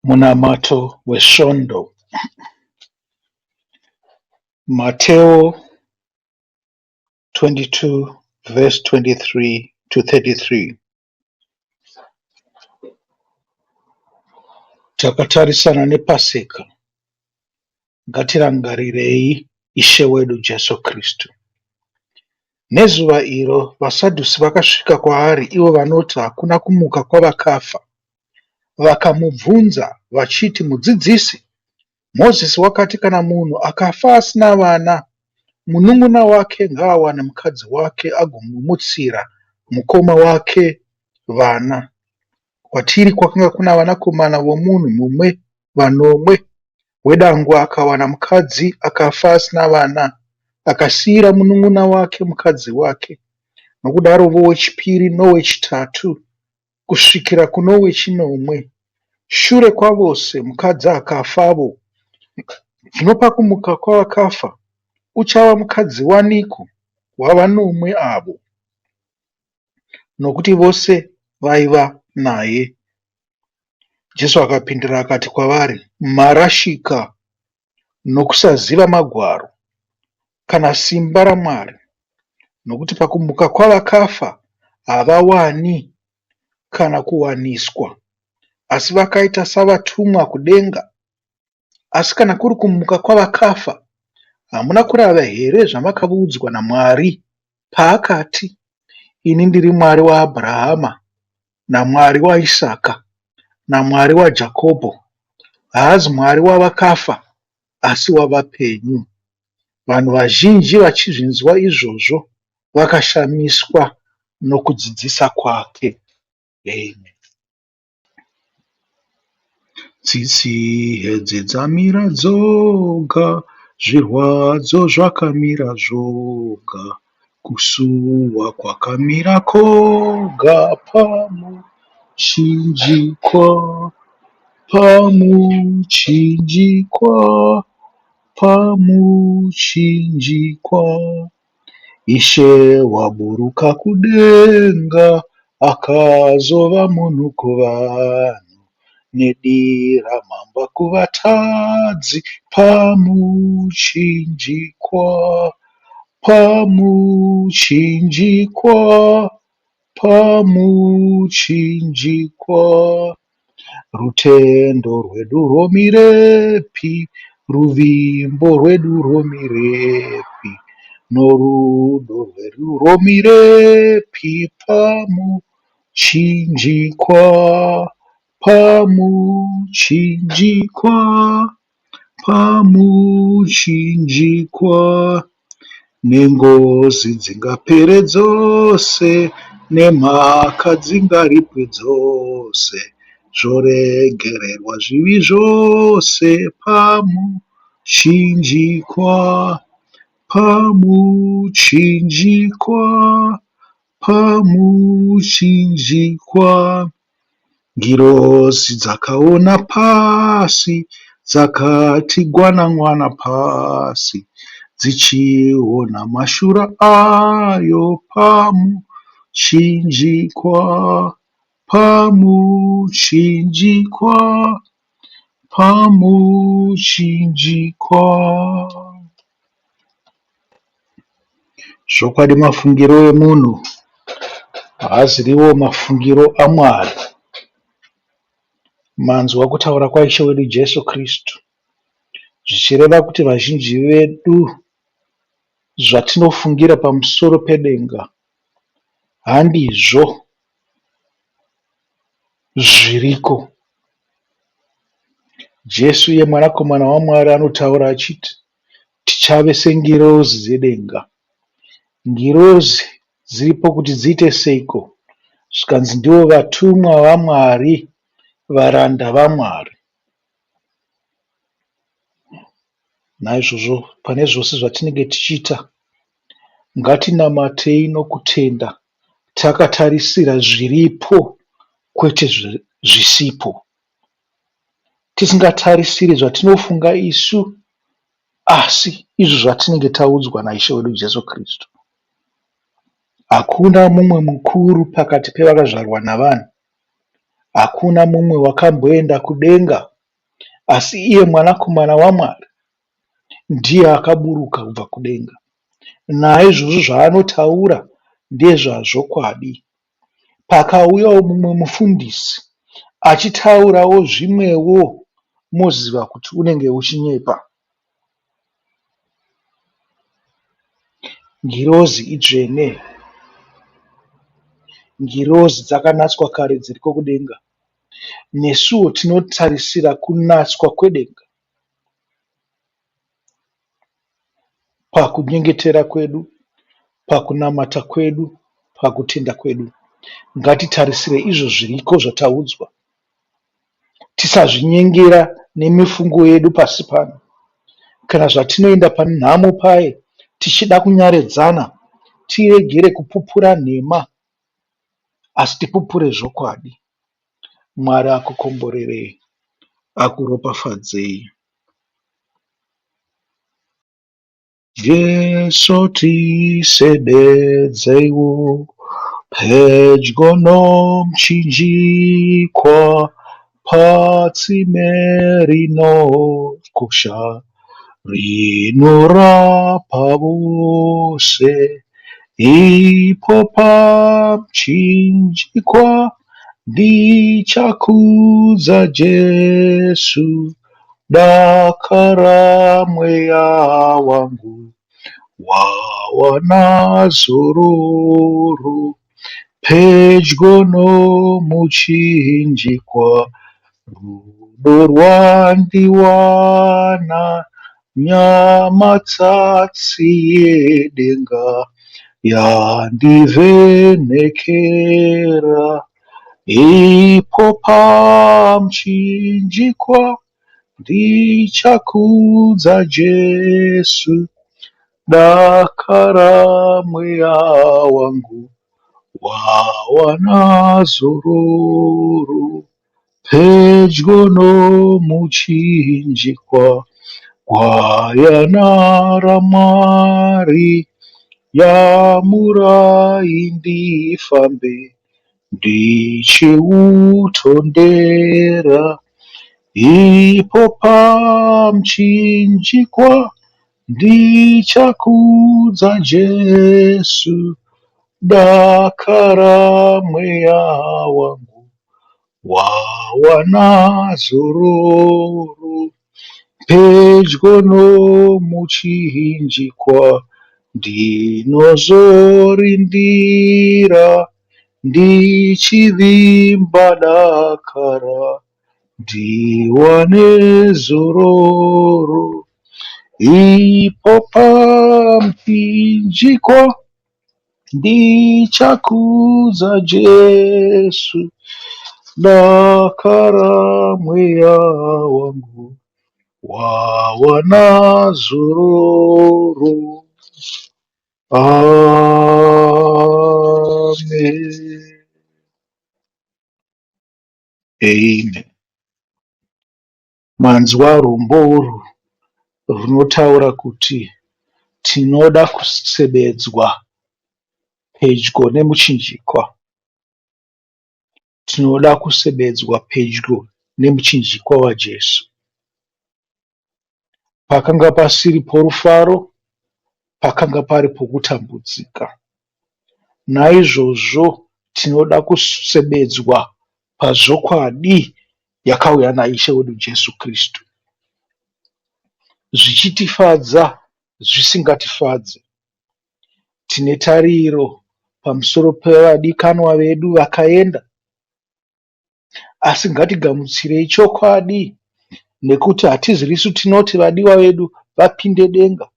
Munamato weSvondo. Mateo 22 verse 23 to 33. Takatarisana nePaseka, ngatirangarirei Ishe wedu Jesu Kristu. Nezuva iro vaSadhusi vakasvika kwaari, ivo vanoti hakuna kumuka kwavakafa. Vakamubvunza vachiti, Mudzidzisi, Mozisi wakati kana munhu akafa asina vana, munun'una wake ngaawane mukadzi wake agomumutsira mukoma wake vana. Kwatiri kwakanga kuna vanakomana vomunhu mumwe vanomwe. Wedangwe akawana mukadzi akafa asina vana, akasiyira munun'una wake mukadzi wake. Nokudarovo wechipiri nowechitatu kusvikira kunowechinomwe. Shure kwavose mukadzi akafavo. Zvino pakumuka kwavakafa, uchava mukadzi waniko wavanomwe avo? Nokuti vose vaiva naye. Jesu akapindura akati kwavari, Marashika nokusaziva Magwaro kana simba raMwari, nokuti pakumuka kwavakafa havawani kana kuwaniswa, asi vakaita savatumwa kudenga. Asi kana kuri kumuka kwavakafa, hamuna kurava here zvamakavudzwa naMwari paakati, Ini ndiri Mwari waAbhurahama naMwari waIsaka naMwari waJakobho? Haazi Mwari wavakafa, asi wavapenyu. Vanhu vazhinji vachizvinzwa izvozvo vakashamiswa nokudzidzisa kwake. Amen. Tsitsi hedzi dzamira dzoga, zvirwadzo zvakamira zvoga, kusuwa kwakamira koga pamuchinjikwa, pamuchinjikwa, pamuchinjikwa. Ishe waburuka kudenga akazova munhu kuvanhu nedira mhamba kuvatadzi pamuchinjikwa, pamuchinjikwa, pamuchinjikwa. Rutendo rwedu rwomirepi? Ruvimbo rwedu rwomirepi? Norudo rwedu rwomirepi? Pamuchinjikwa, pamuchinjikwa, pamuchinjikwa. Nengozi dzingapere dzose, nemhaka dzingaripwe dzose, zvoregererwa zvivi zvose pamuchinjikwa, pamuchinjikwa, pamuchinjikwa. Ngirozi dzakaona pasi dzakati gwanangwana pasi dzichiona mashura ayo pamuchinjikwa, pamuchinjikwa, pamuchinjikwa. Zvokwadi mafungiro emunhu haaziriwo mafungiro aMwari. Manzwa kutaura kwaIshe wedu Jesu Kristu zvichireva kuti vazhinji vedu zvatinofungira pamusoro pedenga handizvo zviriko. Jesu iye Mwanakomana waMwari anotaura achiti tichave sengirozi dzedenga. Ngirozi dziripo kuti dziite seiko? Zvikanzi ndivo vatumwa vaMwari, varanda vaMwari. Naizvozvo pane zvose zvatinenge tichiita, ngatinamatei nokutenda takatarisira zviripo kwete zvisipo. Tisingatarisiri zvatinofunga isu asi izvo zvatinenge taudzwa naIshe wedu Jesu Kristu. Hakuna mumwe mukuru pakati pevakazvarwa navanhu. Hakuna mumwe wakamboenda kudenga. Asi iye Mwanakomana waMwari ndiye akaburuka kubva kudenga. Naizvozvo zvaanotaura ndezvazvokwadi. Pakauyawo mumwe mufundisi achitaurawo zvimwewo moziva kuti unenge uchinyepa. Ngirozi itsvene. Ngirozi dzakanatswa kare dziriko kudenga. Nesuwo tinotarisira kunatswa kwedenga pakunyengetera kwedu, pakunamata kwedu, pakutenda kwedu. Ngatitarisire izvo zviriko zvataudzwa. Tisazvinyengera nemifungo yedu pasi pano. Kana zvatinoenda panhamo paye tichida kunyaradzana, tiregere kupupura nhema asi tipupure zvokwadi. Mwari akukomborerei, akuropafadzei. Jesu tisebedzeiwo pedyo nomuchinjikwa patsime rinokosha rinorapa vose ipo pamuchinjikwa ndichakudza Jesu Dakara mweya wangu wawana zororo pedyo nomuchinjikwa rudo rwandiwana nyamatsatsi yedenga yandivhenekera ipo pamuchinjikwa Ndichakudza Jesu, dakara mweya wangu, wawana zororo pedyo nomuchinjikwa. Gwayana raMwari, yamurai ndifambe ndichiutondera. Ipo pamuchinjikwa ndichakudza Jesu, dakara mweya wangu wawana zororo pedyo nomuchinjikwa ndinozorindira ndichivimba dakara ndiwane zororo ipo pamuchinjikwa ndichakudza Jesu dakara mweya wangu wawana zororo. Amen. Amen. Manzwa rumbo urwu runotaura kuti tinoda kusebedzwa pedyo nemuchinjikwa. Tinoda kusebedzwa pedyo nemuchinjikwa waJesu. Pakanga pasiri porufaro, pakanga pari pokutambudzika. Naizvozvo tinoda kusebedzwa pazvokwadi yakauya naIshe wedu Jesu Kristu. Zvichitifadza, zvisingatifadzi. Tine tariro pamusoro pevadikanwa vedu vakaenda. Asi ngatigamuchirei chokwadi nekuti hatizirisu tinoti vadiwa vedu vapinde denga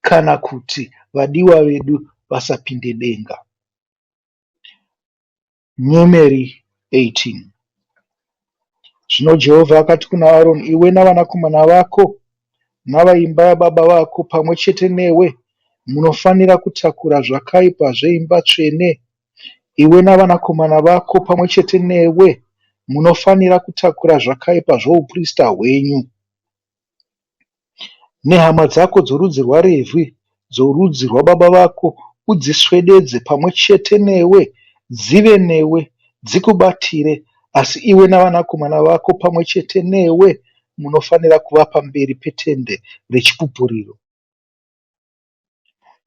kana kuti vadiwa vedu vasapinde denga. Numeri 18. Zvino Jehovha akati kuna Aroni, Iwe navanakomana vako navaimba yababa vako pamwe chete newe munofanira kutakura zvakaipa zveimba tsvene, iwe navanakomana vako pamwe chete newe munofanira kutakura zvakaipa zvouprista hwenyu. Nehama dzako dzorudzi rwaRevhi, dzorudzi rwababa vako, udziswededze pamwe chete newe, dzive newe, dzikubatire. Asi iwe navanakomana vako pamwe chete newe munofanira kuva pamberi petende rechipupuriro.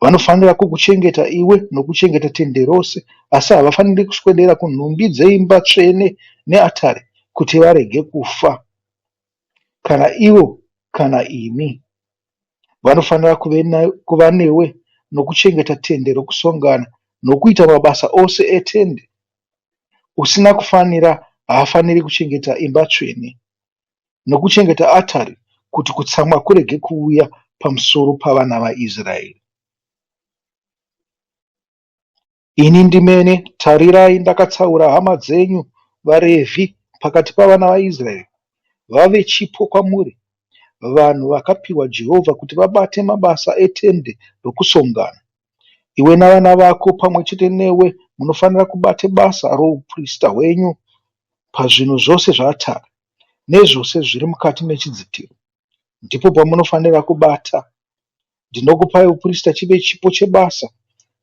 Vanofanira kukuchengeta iwe nokuchengeta tende rose, asi havafaniri kuswedera kunhumbi dzeimba tsvene neatari, kuti varege kufa, kana ivo kana imi. Vanofanira kuva newe nokuchengeta tende rokusongana nokuita mabasa ose etende. Usina kufanira haafaniri kuchengeta imba tsvene nokuchengeta atari, kuti kutsamwa kurege kuuya pamusoro pavana vaIsraeri. Ini ndimene, tarirai, ndakatsaura hama dzenyu vaRevhi pakati pavana vaIsraeri, vave chipo kwamuri, vanhu vakapiwa Jehovha kuti vabate mabasa etende rokusongana. Iwe navana vako pamwe chete newe munofanira kubata basa rouprista hwenyu pazvinhu zvose zveatari nezvose zviri mukati mechidzitiro, ndipo pamunofanira kubata. Ndinokupai uprista chive chipo chebasa,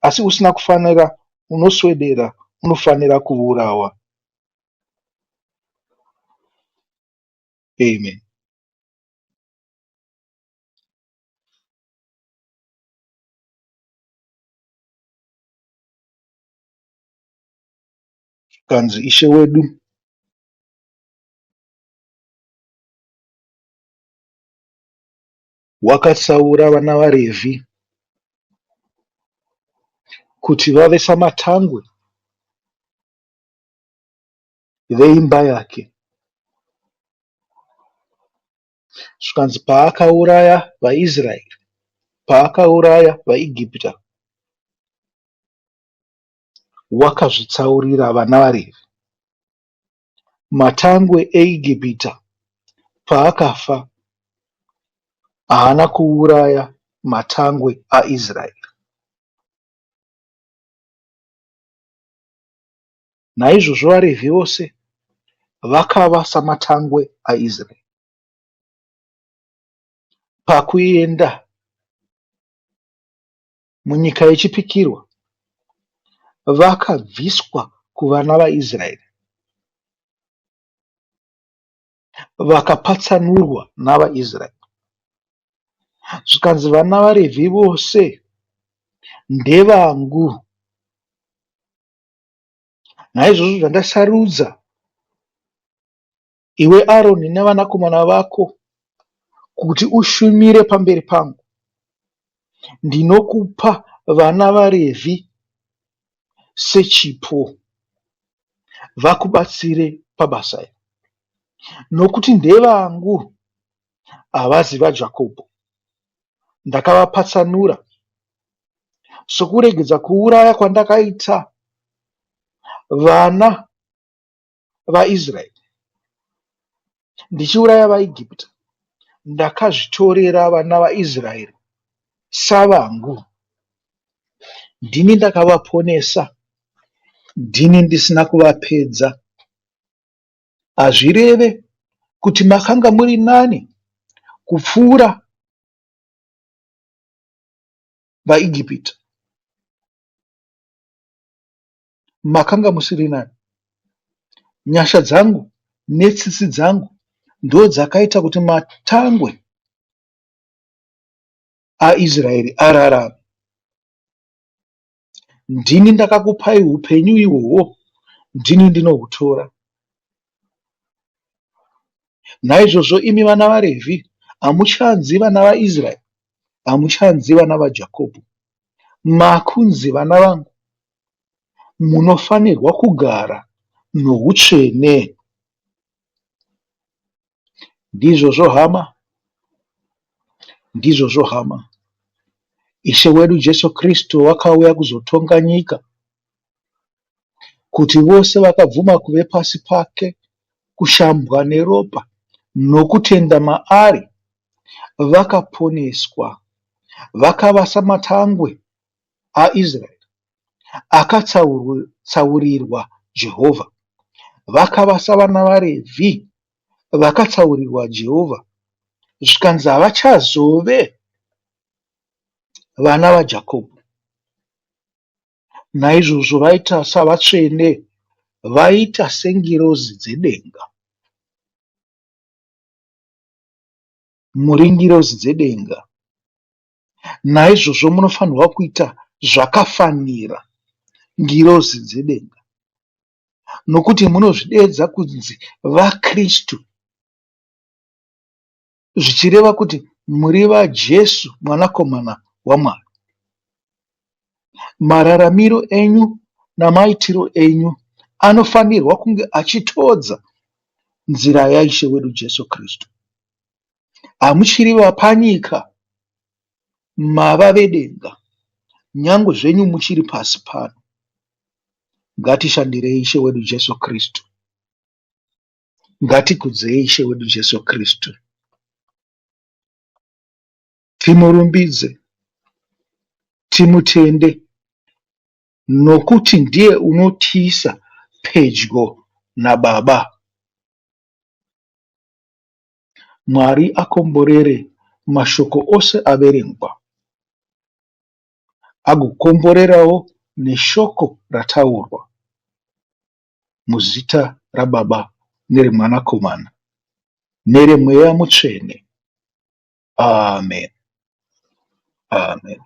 asi usina kufanira unoswedera unofanira kuurawa. Amen. Zvikanzi Ishe wedu wakatsaura vana vaRevhi kuti vave samatangwe veimba yake. Zvikanzi paakauraya vaIsraeri, paakauraya vaEgipita, wakazvitsaurira vana vaRevhi. Matangwe eEgipita paakafa, haana kuuraya matangwe aIsraeri. Naizvozvo vaRevhi vose vakava samatangwe aIsraeri. Pakuenda munyika yechipikirwa, vakabviswa kuvana vaIsraeri vakapatsanurwa navaIsraeri. Zvikanzi vana vaRevhi vose ndevangu. Naizvozvo zvandasarudza iwe Aroni navanakomana vako kuti ushumire pamberi pangu, ndinokupa vana vaRevhi sechipo, vakubatsire pabasa iri, nokuti ndevangu, havazi vaJakobho. Ndakavapatsanura sokuregedza kuuraya kwandakaita vana vaIsraeri ndichiuraya vaEgipita, ndakazvitorera vana vaIsraeri savangu. Ndini ndakavaponesa, ndini ndisina kuvapedza. Hazvireve kuti makanga muri nani kupfuura vaEgipita. Makanga musiri nani. Nyasha dzangu netsitsi dzangu ndodzakaita kuti matangwe aIsraeri ararame. Ndini ndakakupai upenyu ihwohwo, ndini ndinohutora. Naizvozvo imi vana vaRevhi, hamuchanzi vana vaIsraeri, hamuchanzi vana vaJakobho. Makunzi vana vangu, munofanirwa kugara noutsvene. Ndizvozvo hama, ndizvozvo hama. Ishe wedu Jesu Kristu wakauya kuzotonga nyika kuti vose vakabvuma kuve pasi pake, kushambwa neropa nokutenda maari vakaponeswa, vakava samatangwe aIsraeri akatsaurirwa Jehovha, vakava savana vaRevhi vakatsaurirwa Jehovha, zvikanzi havachazove vana vaJakobho. Naizvozvo vaita savatsvene Vaita sengirozi dzedenga. Muri ngirozi dzedenga. Naizvozvo munofanirwa kuita zvakafanira ngirozi dzedenga. Nokuti munozvideedza kunzi vaKristu. Zvichireva kuti muri vaJesu mwanakomana waMwari. Mararamiro enyu namaitiro enyu anofanirwa kunge achitodza nzira yaIshe wedu Jesu Kristu. Hamuchiri vapanyika, mava vedenga, nyangwe zvenyu muchiri pasi pano. Ngatishandirei Ishe wedu Jesu Kristu. Ngatikudzei Ishe wedu Jesu Kristu. Timurumbidze, timutende, nokuti ndiye unotiisa pedyo naBaba. Mwari akomborere mashoko ose averengwa, agokomborerawo neshoko rataurwa. Muzita raBaba nereMwanakomana nereMweya Mutsvene. Amen. Amen.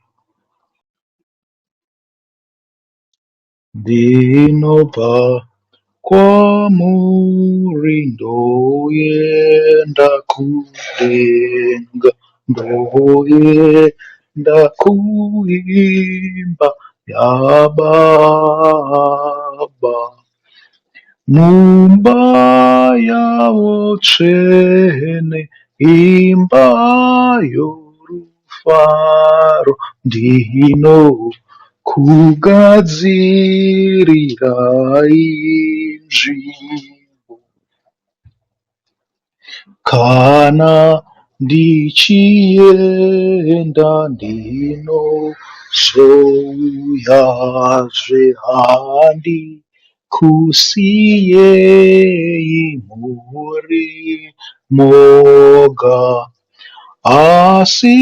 Ndinobva kwamuri ndoenda kudenga, ndoenda kuimba yaBaba. Mumba yavo tsvene, imba yorufaro, ndino kugadzirirai nzvimbo. Kana ndichienda ndinozouyazve handikusiyei muri moga. Asi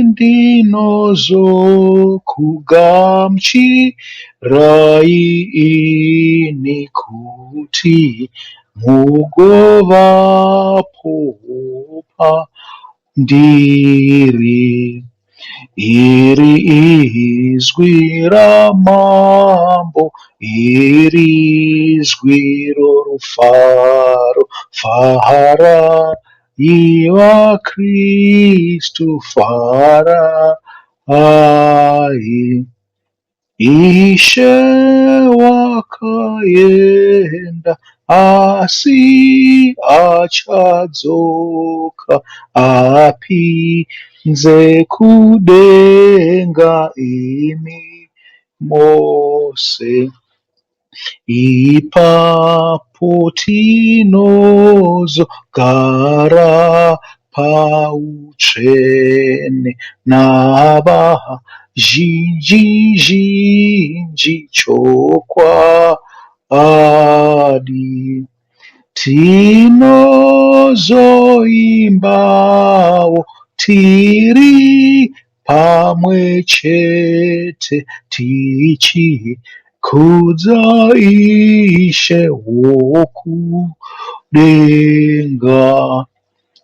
ndinozokugamuchirai ini kuti mugovapo pandiri. Iri izwi raMambo, iri izwi rorufaro, farai vaKristu, farai. Ishe wakaenda, asi achadzoka apinze kudenga imi mose. Ipapo tinozogara pautsvene navazhinji zhinji chokwadi. Tinozoimbawo tiri pamwe chete tichikudza Ishe wokudenga.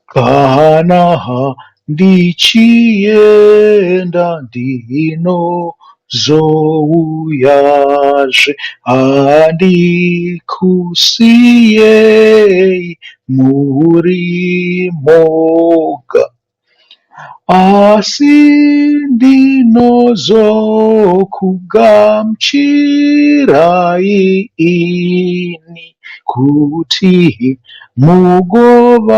Kana ndichienda ndinozouyazve, handikusiyei muri moga. Asi ndinozokugamuchirai ini kuti mugovapo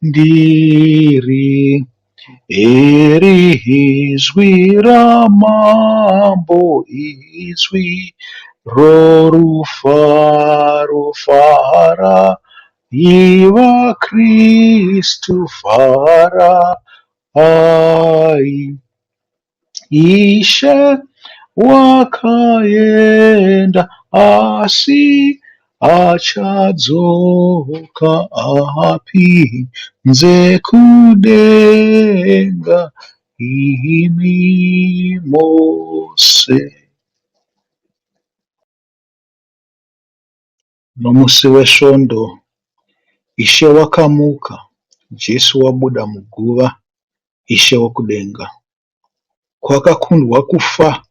pandiri. Iri izwi raMambo, izwi rorufaro, farai vaKristu, farai. Ishe wakaenda asi achadzoka apinze kudenga imi mose. Nomusi weSvondo, Ishe wakamuka, Jesu wabuda muguva, Ishe wokudenga. Kwakakundwa kufa,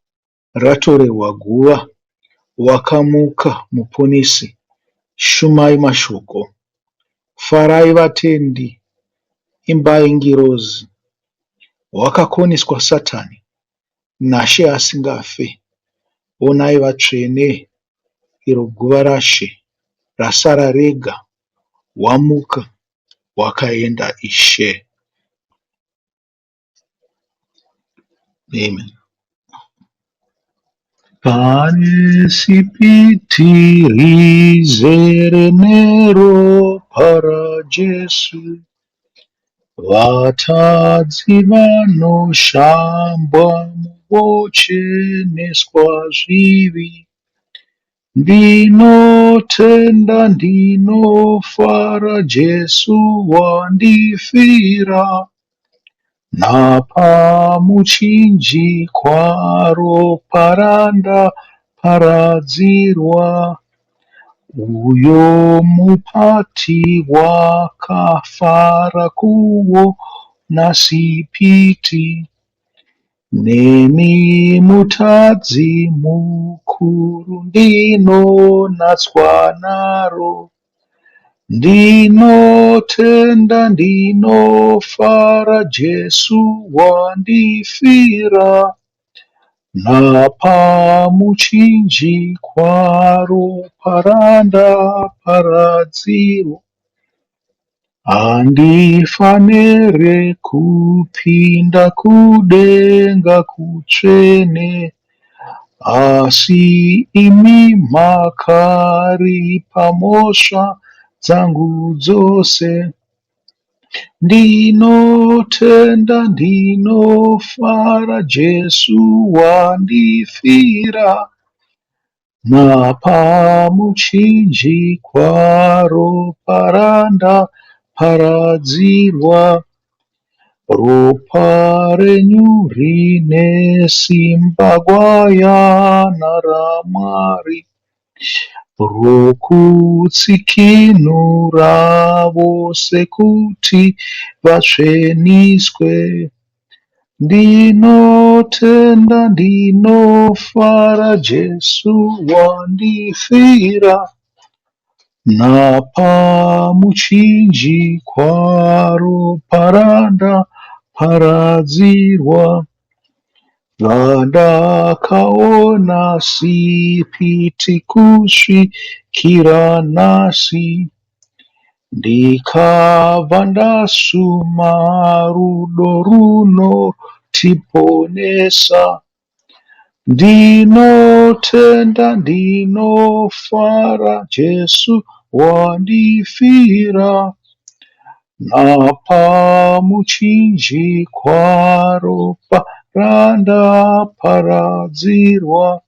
ratorerwa guva, Wakamuka Muponesi, shumai mashoko. Farai vatendi, imbai ngirozi, Wakakoneswa Satani, naShe asingafe. Onai vatsvene, iro guva raShe, rasara rega, Wamuka, wakaenda Ishe. Amen. Pane sipiti rizere neropa raJesu, vatadzi vanoshambwa vocheneswa zvivi. Ndinotenda ndinofara Jesu wandifira. Napamuchinjikwa ropa randaparadzirwa, Uyo mupati wakafara kuona sipiti, Neni mutadzi mukuru ndinonatswa naro. Ndinotenda ndinofara Jesu wandifira Napamuchinjikwa ropa randaparadzirwa Handifanire kupinda kudenga kutsvene Asi imi makaripa mhosva dzangu dzose. Ndinotenda ndinofara Jesu wandifira. Napamuchinjikwa ropa randaparadzirwa. Ropa renyu rine simba gwayana raMwari rokutsikinura vose kuti vatsveniswe. Ndinotenda ndinofara Jesu wandifira. Napamuchinjikwa ropa randaparadzirwa. Zvandakaona sipiti kusvikira nhasi. Ndikabva ndasuma rudo runotiponesa. Ndinotenda ndinofara Jesu wandifira. Napamuchinjikwa ropa randaparadzirwa.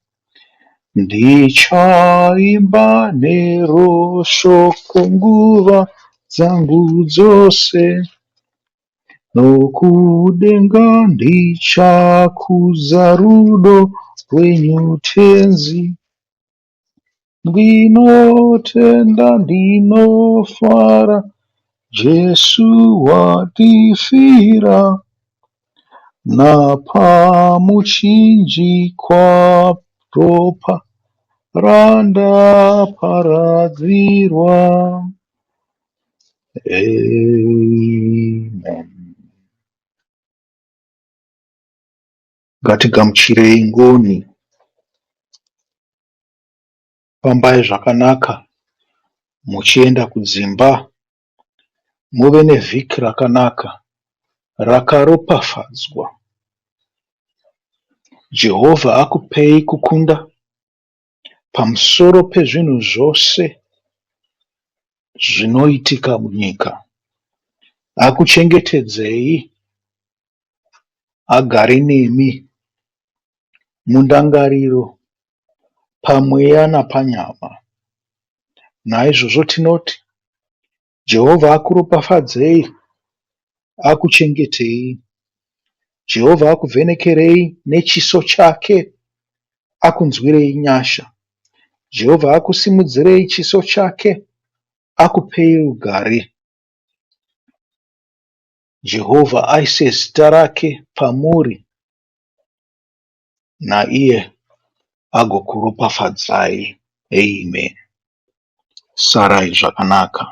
Ndichaimba nero shoko nguva dzangu dzose. Nokudenga ndichakudza rudo rwenyu Tenzi. Ndinotenda ndinofara Jesu wandifira. Napamuchinjikwa ropa randaparadzirwa. Amen. Ngatigamuchirei ngoni. Fambai zvakanaka muchienda kudzimba. Muve nevhiki rakanaka rakaropafadzwa. Jehovha akupei kukunda pamusoro pezvinhu zvose zvinoitika munyika. Akuchengetedzei agare nemi mundangariro, pamweya napanyama. Naizvozvo tinoti Jehovha akuropafadzei, akuchengetei. Jehovha akuvhenekerei nechiso chake, akunzwirei nyasha. Jehovha akusimudzirei chiso chake, akupei rugare. Jehovha aise zita rake pamuri, naiye agokuropafadzai. Amen. Sarai zvakanaka.